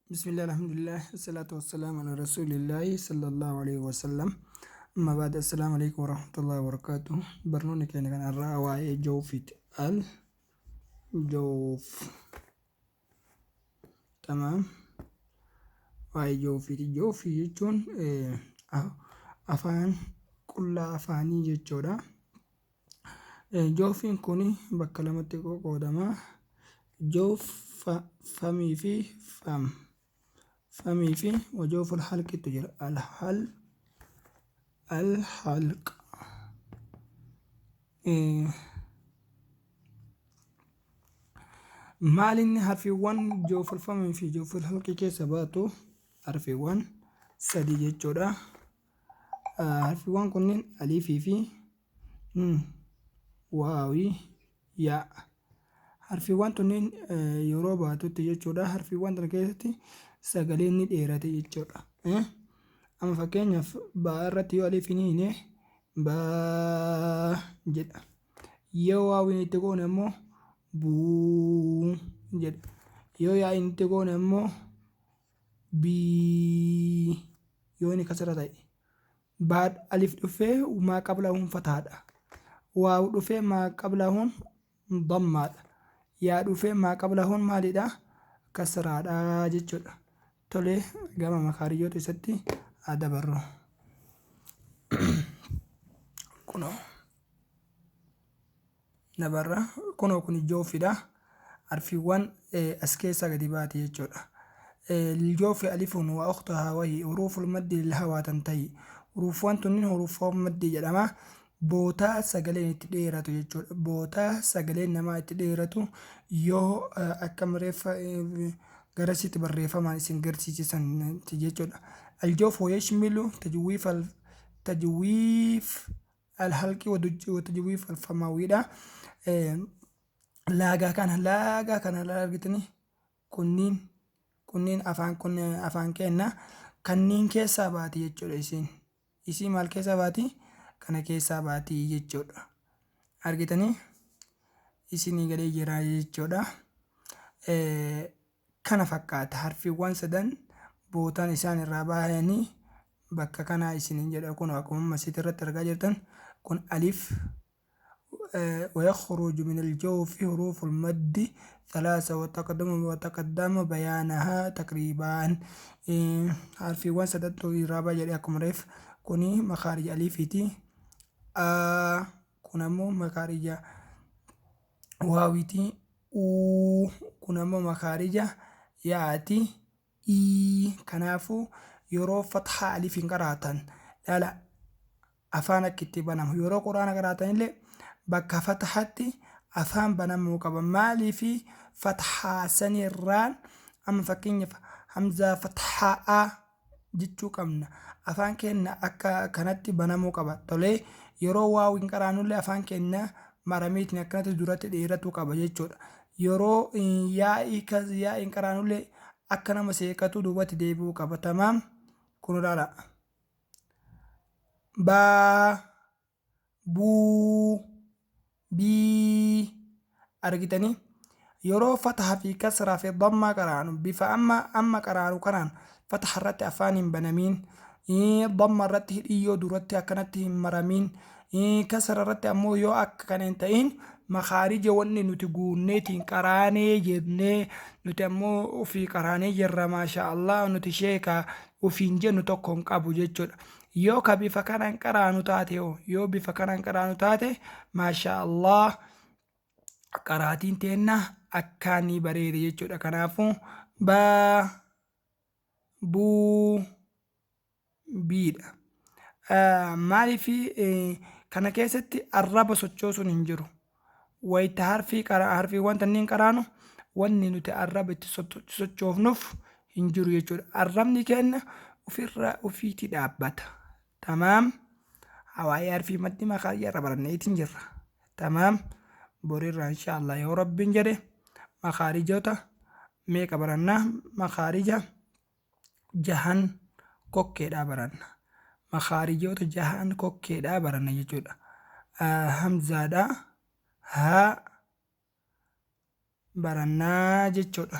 Bismillah, alhamdulillah, assalatu wassalamu ala rasuulillahi sallallahu alaihi wasallam. Amma baada, assalaamu alaikum warahmatullahi wabarakatuh. Barnoonni keenya kan irraa waa'ee jawfiiti. Al jawf. Tamaam. Waa'ee jawfiiti. Jawfii jechuun afaan qullaa afaanii jechuudha. Jawfiin kun bakka lamatti qoodama. Jawf famii fi fam. Famii fi wajawful halqitu jira. Alhal alhalq. Maal inni harfiiwwan jawful famii fi jawful halqii keessa baatu harfiiwwan sadi jechuudha. Harfiiwwan kunniin aliifii fi waawii yaa. Harfiiwwan tunniin yeroo baatutti jechuudha. Harfiiwwan tana keessatti sagaleen ni dheerate jechuudha. Amma fakkeenyaaf baa irratti yoo aliif hin hiine baa jedha. Yoo waawiin itti goone immoo buu jedha. Yoo yaa'iin itti goone immoo bii yoo inni kasra ta'e. Baad alif dhufee maa qablahuun fataadha. Waaw dhufee maa qablahuun dammaadha. Yaa dhufee maa qablahuun maalidha? Kasraadha jechuudha. Tole, gama makaariyyoota isatti haa dabarru. Kunoo. Dabarra kunoo kun joofidha. Arfiiwwan as keessaa gadi baate jechuudha. Ljoofi alifun wa ukhtuhaa wahi huruuful maddi lil hawaa tantahi. Huruufwan tunniin huruufwan maddii jedhama. Bootaa sagaleen itti dheeratu jechuudha. Bootaa sagaleen namaa itti dheeratu yoo akkam reeffa garasitti barreeffamaan isin garsiisisanti jechuudha. Aljoof wa yashmilu tajwiif tajwiif alhalqii wa tajwiif alfamawiidha. Laagaa kana argitanii kunniin afaan kun afaan keenna kanniin keessaa baati jechuudha isiin. Isii maal keessaa baati? Kana keessaa baati jechuudha. Argitanii isinii galee jira jechuudha. Kana fakkaata harfiiwwan sadan bootaan isaan irraa bahanii bakka kanaa isiniin jedha. Kun akkuma amma asitti irratti argaa jirtan kun alif. ويخرج من الجوف حروف المد ثلاثة وتقدم بيانها تقريبا. Harfiiwwan sadantu irraa ba'a jedhee akkuma reef kuni makaarija aliifiiti. Kun ammoo makaarija waawiiti. Uu kun ammoo makaarija yaati. Ii kanaafuu yeroo fathaa aliifiin qaraatan laala afaan akka itti banamu. Yeroo quraana qaraatanillee bakka fathaatti afaan banamuu qaba. Maaliifi fathaa sanirraan amma fakkeenyaaf hamzaa fathaa jechuu qabna. Afaan keenya akka kanatti banamuu qaba. Tolee, yeroo waaw hin qaraanullee afaan keenya marameetiin akkanatti duratti dheeratuu qaba jechuudha. Yeroo yaa'ii hin qaraanullee akka nama seeqatu duubatti deebi'uu qaba. Tamaam, kun ilaala. Baa, buu, bii argitanii yeroo fataha fi kasraa fi dammaa qaraanu bifa amma amma qaraanu kanaan fataha irratti afaan hin banamiin, damma irratti hidhiyyoo duratti akkanatti hin maramiin, kasra irratti ammoo yoo akka kana hin ta'in makaarija wanni nuti guunneetiin qaraanee jennee nuti ammoo ofii qaraanee jirra, maasha Allah, nuti sheeka ofiin jennu tokko hin qabu jechuudha. Yoo ka bifa kanaan qaraanu taate hoo, yoo bifa kanaan qaraanu taate, maasha Allah, qaraatiin teenna akkaan ni bareede jechuudha. Kanaafuu baa, buu, biidha. Maaliif kana keessatti arraba sochoosuun hin jiru. Wayita harfii harfiiwwan tanniin qaraanu wanni nuti arraba itti sochoofnuuf hin jiru jechuudha. Arrabni keenya ofirra ofiitii dhaabbata. Tamaam. Hawaayee harfii maddi maqaa irra baranneetiin jirra. Tamaam. Borirraa inshaallah yoo rabbiin jedhe makaarijoota meeqa barannaa? Makaarija jahan kokkeedhaa baranna. Makaarijoota jahan kokkeedhaa baranna jechuudha. Hamzaadha. Haa barannaa jechuudha.